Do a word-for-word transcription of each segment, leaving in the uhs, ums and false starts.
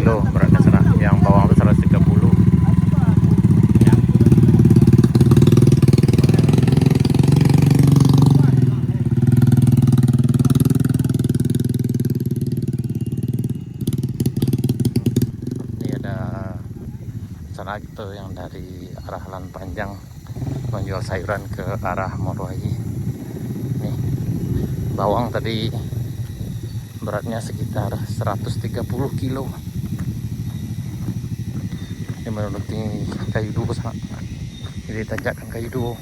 Tuh, beratnya sana. Yang bawang tuh seratus tiga puluh. Ya. Ini ada sana gitu yang dari arah Jalan Panjang. Menjual sayuran ke arah Morowali. Nih, bawang tadi beratnya sekitar seratus tiga puluh kilo. Ini menuruti kayu duo sana. Jadi tanjakan kayu duo.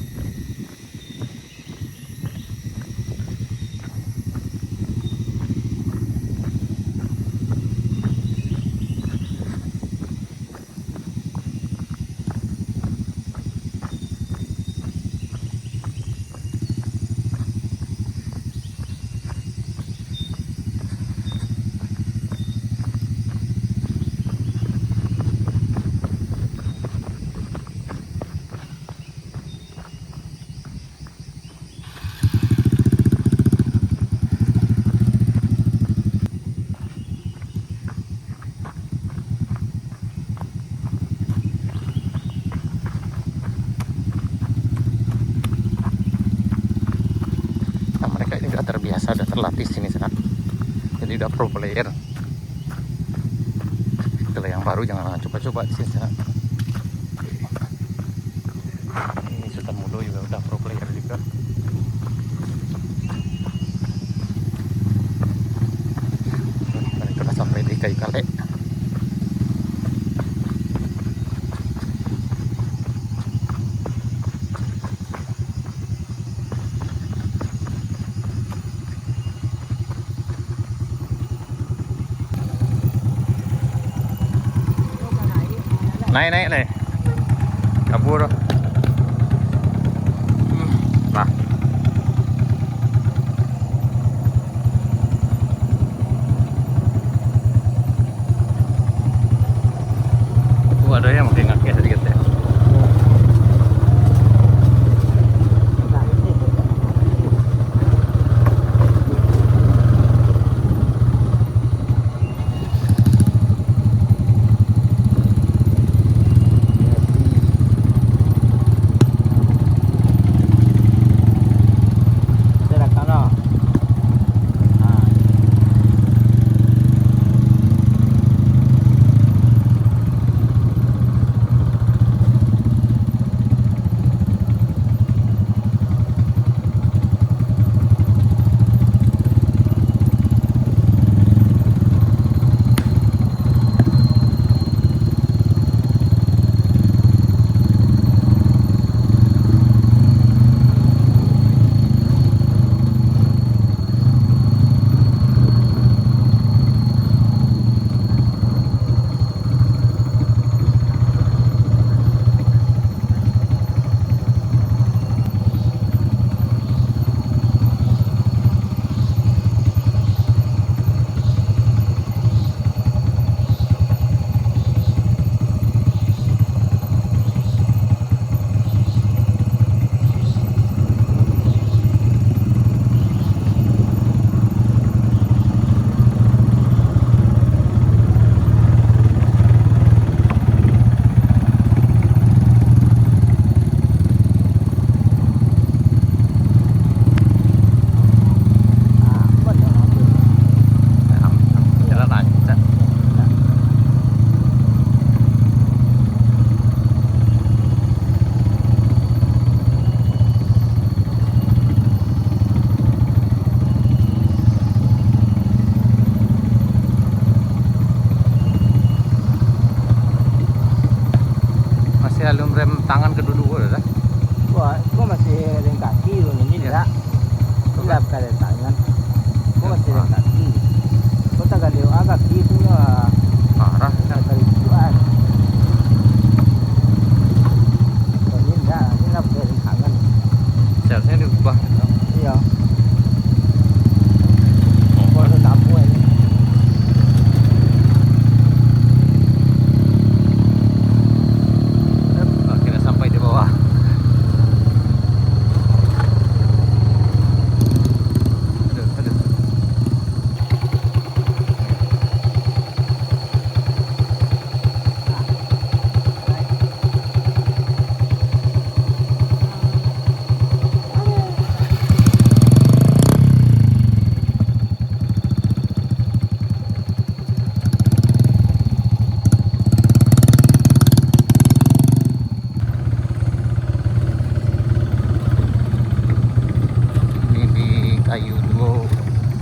Nah, mereka ini udah terbiasa, udah terlatih sini sana. Jadi udah pro player. Kalau yang baru jangan coba-coba di sini sana. Ini Sutan Mudo juga udah pro player juga. Mereka udah sampai di kayu kalek. Naik, naik, naik. Kabur. Nah. Oh, ada yang pakai ngakeh tadi katanya.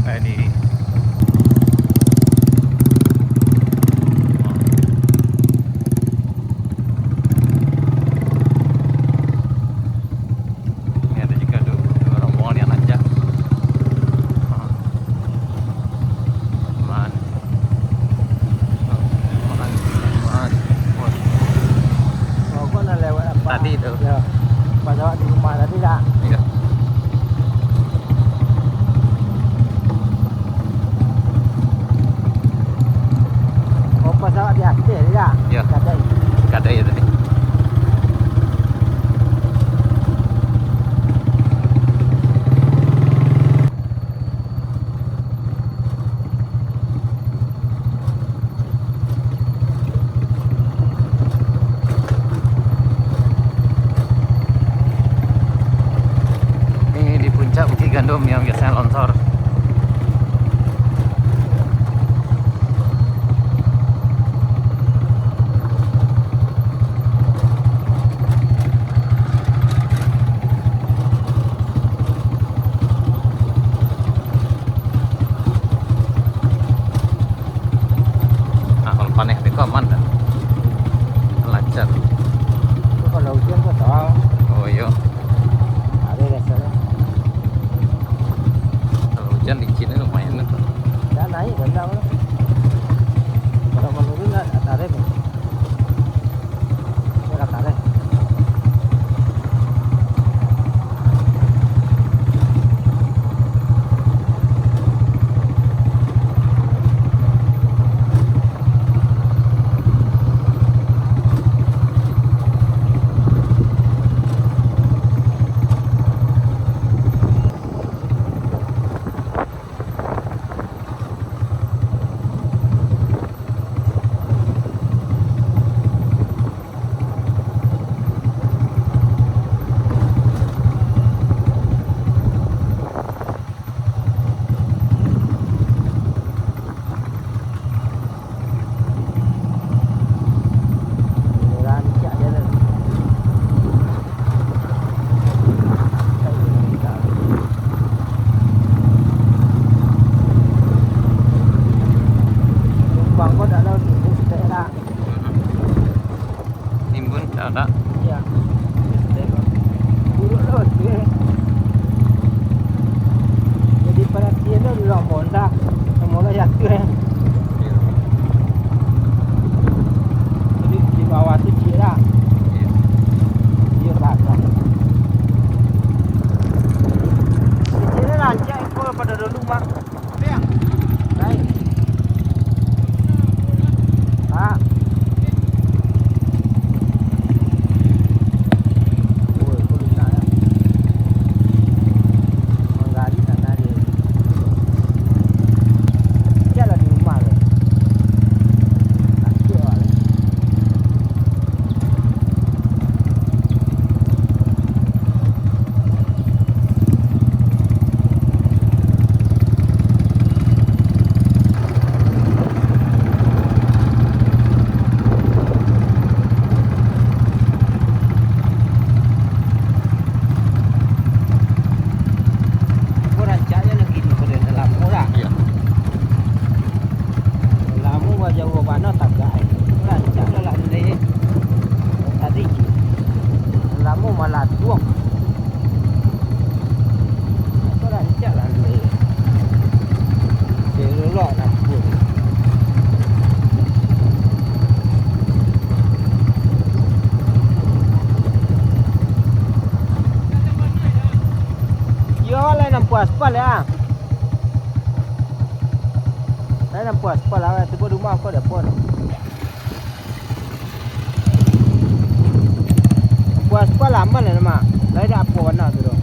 Ready. Ini ada juga tu, dua rombongan yang nanjak. Man. Man. Man. Wah. Kau nak lewat apa? Tadi tu. Ya. Pas awak di rumah tadi dah. Iya. Oh, pas awak di ateh tadi dah. Ya. Kadai. Kadai tadi. Ini di puncak Bukik Gandum yang biasanya longsor. Nah, kalau paneh beko aman dah? Lancar. Itu kalau hujan kau tahu. Oh, iyo. Ada rasanya. Kalau hujan licinnya lumayan lah. Dah naik, dah, dah. Kalau menurun, dah, dah tarik. Numpang ko dak ado timbun setek dak. Timbun dak ado. Iya. Buruk lo, ya. Jadi perhatian lo di ruang Honda. Semoga jatuh, ya. Iya. Jadi di bawah tu ciek lah. Iya. Iya, patah. Di sini rancak ko pada dulu, Mak. Naik. Ha. Oi, ko lunak, ya. Manggali tanah dia. Biarlah di rumah tu. Sakik awak tu. Ko rancaknyo lagi tu, pado nan lamo lah. Iyo. Lamo bajauah bana tagak, eh. Rancak lah, lah, leh. Tadi lamo malah tuang. Ko rancak lah, leh. Selok nampuak. Iyo, lai nampuak aspal, ya. Lai nampuak aspal, awak tibo rumah ko dapot. Nampuak aspal aman lah, Mak. Lai dak apo bana tu doh.